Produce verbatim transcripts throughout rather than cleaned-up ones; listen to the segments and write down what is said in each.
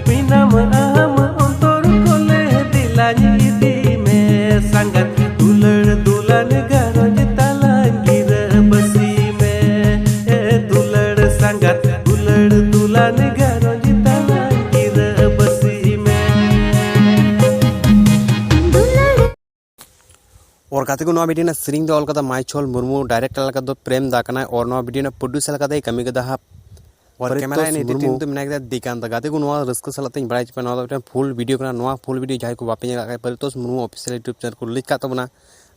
ᱢᱮᱱᱟᱢ ᱟᱢ ᱚᱱᱛᱚᱨ ᱠᱚᱞᱮ ᱫᱮᱞᱟᱧ ᱤᱫᱤ ᱢᱮ ᱥᱟᱸᱜᱟᱛ, ᱫᱩᱞᱟᱹᱲ ᱫᱩᱞᱟᱱ ᱜᱷᱟᱨᱚᱸᱡᱽ ᱛᱟᱞᱟᱧ ᱜᱤᱨᱟᱹ ᱵᱟᱹᱥᱤ ᱢᱮ᱾ ᱮ ᱫᱩᱞᱟᱹᱲ ᱥᱟᱸᱜᱟᱛ, ᱫᱩᱞᱟᱹᱲ ᱫᱩᱞᱟᱱ ᱜᱷᱟᱨᱚᱸᱡᱽ ᱛᱟᱞᱟᱧ ᱜᱤᱨᱟᱹ ᱵᱟᱹᱥᱤ ᱢᱮ᱾ ᱫᱩᱞᱟᱹᱲ ᱚᱨ ᱜᱟᱛᱮ ᱠᱚ, ᱱᱚᱣᱟ ᱵᱷᱤᱰᱤᱭᱳ ᱨᱮᱱᱟᱜ ᱥᱮᱨᱮᱧ ᱫᱚ ᱚᱞ ᱠᱟᱫᱟ ᱢᱟᱭᱪᱷᱚᱞ ᱢᱩᱨᱢᱩ, ᱰᱟᱭᱨᱮᱠᱴᱟᱨ ᱞᱮᱠᱟ ᱫᱚ ᱯᱨᱮᱢ ᱫᱟ ᱠᱟᱱᱟᱭ, ᱟᱨ ᱱᱚᱣᱟ ᱵᱷᱤᱰᱤᱭᱳ ᱨᱮᱱᱟᱜ ᱯᱨᱚᱰᱭᱩᱥᱟᱨ ᱞᱮᱠᱟᱛᱮᱭ ᱠᱟᱹᱢᱤ ᱠᱟᱫᱟ ᱦᱟᱸᱜ ᱯᱟᱨᱤᱛᱳᱥ ᱢᱩᱨᱢᱩ᱾ ᱮᱰᱤᱴᱤᱝ ᱫᱚ ᱢᱮᱱᱟᱭ ᱠᱟᱫᱟ ᱫᱤᱠᱟᱱᱛ᱾ ᱜᱟᱛᱮ ᱠᱚ, ᱱᱚᱣᱟ ᱨᱟᱹᱥᱠᱟᱹ ᱥᱟᱞᱟᱜ ᱛᱮᱧ ᱵᱟᱲᱟᱭ ᱦᱚᱪᱚ ᱯᱮᱭᱟ, ᱱᱚᱣᱟ ᱫᱚ ᱢᱤᱫᱴᱮᱱ ᱯᱷᱩᱞ ᱵᱷᱤᱰᱤᱭᱳ ᱠᱟᱱᱟ᱾ ᱱᱚᱣᱟ ᱯᱷᱩᱞ ᱵᱷᱤᱰᱤᱭᱳ ᱡᱟᱦᱟᱸᱭ ᱠᱚ ᱵᱟᱯᱮ ᱧᱮᱞ ᱟᱠᱟᱫ ᱠᱷᱟᱡ, ᱯᱟᱨᱤᱛᱳᱥ ᱢᱩᱨᱢᱩ ᱚᱯᱷᱤᱥᱤᱭᱟᱞ ᱭᱩᱴᱩᱵᱽ ᱪᱮᱱᱮᱞ ᱠᱚ ᱞᱤᱝᱠ ᱠᱟᱜ ᱛᱟᱵᱚᱱᱟ,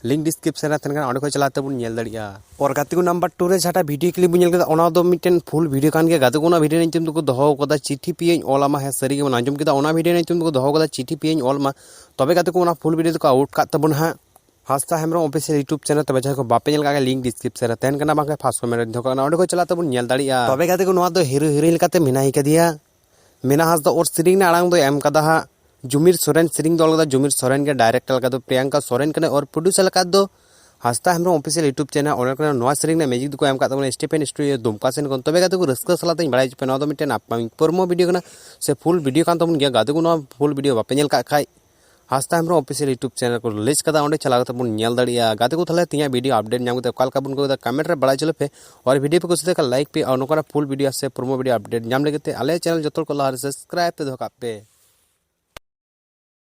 ᱞᱤᱝᱠ ᱰᱤᱥᱠᱨᱤᱯᱥᱚᱱ ᱨᱮ ᱛᱟᱦᱮᱱ ᱠᱟᱱᱟ, ᱚᱸᱰᱮ ᱠᱷᱚᱱ ᱪᱟᱞᱟᱣ ᱠᱟᱛᱮ ᱵᱚᱱ ᱧᱮᱞ ᱫᱟᱲᱮᱭᱟᱜᱼᱟ᱾ ᱟᱨ ᱜᱟᱛᱮ ᱠᱚ, ᱱᱟᱢᱵᱟᱨ ᱴᱩ ᱨᱮ ᱡᱟᱦᱟᱸᱴᱟᱜ ᱵᱷᱤᱰᱤᱭᱳ ᱠᱞᱤᱯ ᱵᱚᱱ ᱧᱮᱞ ᱠᱮᱫᱟ, ᱚᱱᱟ ᱫᱚ ᱢᱤᱫᱴᱮᱱ ᱯᱷᱩᱞ ᱵᱷᱤᱰᱤᱭᱳ ᱠᱟᱱ ᱜᱮᱭᱟ᱾ ᱜᱟᱛᱮ ᱠᱚ, ᱚᱱᱟ ᱵᱷᱤᱰᱤᱭᱳ ᱨᱮᱱᱟᱜ ᱧᱩᱛᱩᱢ ᱫᱚᱠᱚ ᱫᱚᱦᱚ ᱠᱟᱫᱟ ᱪᱤᱴᱷᱤ ᱯᱤᱭᱟᱹᱧ ᱚᱞ ᱟᱢᱟ᱾ ᱦᱮᱸ, ᱥᱟᱹᱨᱤ ᱜᱮᱵᱚᱱ ᱟᱸᱡᱚᱢ ᱠᱮᱫᱟ, ᱚᱱᱟ ᱵᱷᱤᱰᱤᱭᱳ ᱨᱮᱱᱟᱜ ᱧᱩᱛᱩᱢ ᱫᱚᱠᱚ ᱫᱚᱦᱚ ᱠᱟᱫᱟ ᱪᱤᱴᱷᱤ ᱯᱤᱭᱟᱹᱧ ᱚᱞ ᱟᱢᱟ᱾ ᱛᱚᱵᱮ ᱜᱟᱛᱮ ᱠᱚ, ᱚᱱᱟ ᱯᱷᱩᱞ ᱵᱷᱤᱰᱤᱭᱳ ᱫᱚᱠᱚ ᱟᱣᱩᱴ ᱠᱟᱜ ᱛᱟᱵᱚᱱᱟ ᱦᱟᱸᱜ ᱦᱟᱸᱥᱫᱟ ᱦᱮᱢᱵᱨᱚᱢ ᱚᱯᱷᱤᱥᱤᱭᱟᱞ ᱭᱩᱴᱩᱵᱽ ᱪᱮᱱᱮᱞ᱾ ᱛᱚᱵᱮ ᱡᱟᱦᱟᱸᱭ ᱠᱚ ᱵᱟᱯᱮ ᱧᱮᱞ ᱠᱟᱜ ᱠᱷᱟᱡ, ᱞᱤᱝᱠ ᱰᱤᱥᱠᱨᱤᱯᱥᱚᱱ ᱨᱮ ᱛᱟᱦᱮᱱ ᱠᱟᱱᱟ, ᱵᱟᱝᱠᱷᱟᱱ ᱯᱷᱟᱥᱴ ᱠᱚᱢᱮᱱᱴ ᱨᱮ ᱫᱚᱦᱚ ᱠᱟᱜ ᱠᱟᱱᱟ, ᱚᱸᱰᱮ ᱠᱷᱚᱱ ᱪᱟᱞᱟᱣ ᱛᱮᱵᱚᱱ ᱧᱮᱞ ᱫᱟᱲᱮᱭᱟᱜᱼᱟ᱾ ᱛᱚᱵᱮ ᱜᱟᱛᱮ ᱠᱚ, ᱱᱚᱣᱟ ᱫᱚ ᱦᱤᱨᱳ ᱦᱤᱨᱳᱭᱤᱱ ᱞᱮᱠᱟᱛᱮ ᱢᱮᱱᱟᱭ ᱠᱟᱫᱮᱭᱟ ᱢᱮᱱᱟ ᱦᱟᱸᱥᱫᱟ, ᱟᱨ ᱥᱮᱨᱮᱧ ᱨᱮᱱᱟᱜ ᱟᱲᱟᱝ ᱫᱚᱭ ᱮᱢ ᱠᱟᱫᱟ ᱦᱟᱸᱜ ᱡᱩᱢᱤᱨ ᱥᱚᱨᱮᱱ᱾ ᱥᱮᱨᱮᱧ ᱫᱚ ᱚᱞ ᱠᱟᱫᱟ ᱡᱩᱢᱤᱨ ᱥᱚᱨᱮᱱ ᱜᱮ, ᱰᱟᱭᱨᱮᱠᱴᱟᱨ ᱞᱮᱠᱟ ᱫᱚ ᱯᱨᱤᱭᱟᱝᱠᱟ ᱥᱚᱨᱮᱱ ᱠᱟᱱᱟᱭ, ᱟᱨ ᱯᱨᱚᱰᱭᱩᱥᱟᱨ ᱞᱮᱠᱟ ᱫᱚ ᱦᱟᱸᱥᱫᱟ ᱦᱮᱢᱵᱨᱚᱢ ᱚᱯᱷᱤᱥᱤᱭᱟᱞ ᱭᱩᱴᱩᱵᱽ ᱪᱮᱱᱮᱞ᱾ ᱚᱸᱰᱮ ᱠᱷᱚᱱ ᱱᱚᱣᱟ ᱥᱮᱨᱮᱧ ᱨᱮᱱᱟᱜ ᱢᱤᱭᱩᱡᱤᱠ ᱫᱚᱠᱚ ᱮᱢ ᱠᱟᱫ ᱛᱟᱵᱚᱱᱟ ᱥᱴᱤᱯᱷᱮᱱ ᱥᱴᱩᱰᱤᱭᱳ ᱫᱩᱢᱠᱟ ᱥᱮᱱ ᱠᱷᱚᱱ᱾ ᱛᱚᱵᱮ ᱜᱟᱛᱮ ᱠᱚ, ᱨᱟᱹᱥᱠᱟᱹ ᱥᱟᱞᱟᱜ ᱛᱮᱧ ᱵᱟᱲᱟᱭ ᱦᱚᱪᱚ ᱯᱮᱭᱟ, ᱱᱚᱣᱟ ᱫᱚ ᱢᱤᱫᱴᱮᱱ ᱟᱯᱠᱟᱢᱤᱝ ᱯᱨᱳᱢᱳ ᱵᱷᱤᱰᱤᱭᱳ ᱠᱟᱱᱟ, ᱥᱮ ᱯᱷᱩᱞ ᱵᱷᱤᱰᱤᱭᱳ ᱠᱟᱱ ᱛᱟᱵᱚᱱ ᱜᱮᱭᱟ᱾ ᱜᱟᱛᱮ ᱠᱚ, ᱱᱚᱣᱟ ᱯᱷᱩᱞ ᱵᱷᱤᱰᱤᱭᱳ ᱵᱟᱯᱮ ᱧᱮᱞ ᱠᱟᱜ ᱠᱷᱟᱡ, ᱦᱟᱸᱥᱫᱟ ᱦᱮᱢᱵᱨᱚᱢ ᱚᱯᱷᱤᱥᱤᱭᱟᱞ ᱭᱩᱴᱩᱵᱽ ᱪᱮᱱᱮᱞ ᱠᱚ ᱨᱤᱞᱤᱡᱽ ᱠᱟᱫᱟ, ᱚᱸᱰᱮ ᱪᱟᱞᱟᱣ ᱠᱟᱛᱮ ᱵᱚᱱ ᱧᱮᱞ ᱫᱟᱲᱮᱭᱟᱜᱼᱟ᱾ ᱜᱟᱛᱮ ᱠᱚ, ᱛᱟᱦᱚᱞᱮ ᱛᱮᱦᱮᱧᱟᱜ ᱵᱷᱤᱰᱤᱭᱳ ᱟᱯᱰᱮᱴ ᱧᱟᱢ ᱠᱟᱛᱮ ᱚᱠᱟ ᱞᱮᱠᱟ ᱵᱚᱱ ᱟᱹᱭᱠᱟᱹᱣ ᱠᱮᱫᱟ, ᱠᱚᱢᱮᱱᱴ ᱨᱮ ᱵᱟᱲᱟᱭ ᱦᱚᱪᱚ ᱞᱮᱯᱮ᱾ ᱟᱨ ᱵᱷᱤᱰᱤᱭᱳ ᱯᱮ ᱠᱩᱥᱤ ᱞᱮᱠᱷᱟᱱ ᱞᱟᱭᱤᱠ ᱯᱮ, ᱟᱨ ᱱᱚᱝᱠᱟᱱᱟᱜ ᱯᱷᱩᱞ ᱵᱷᱤᱰᱤᱭᱳ ᱥᱮ ᱯᱨᱳᱢᱳ ᱵᱷᱤᱰᱤᱭᱳ ᱟᱯᱰᱮᱴ ᱧᱟᱢ ᱞᱟᱹᱜᱤᱫ ᱛᱮ ᱟᱞᱮ ᱪᱮᱱᱮᱞ ᱡᱚᱛᱚ ᱦᱚᱲ ᱠᱚ ᱞᱟᱦᱟ ᱨᱮ ᱥᱟᱵᱥᱠᱨᱟᱭᱤᱵ ᱯᱮ ᱫᱚᱦᱚ ᱠᱟᱜ ᱯᱮ᱾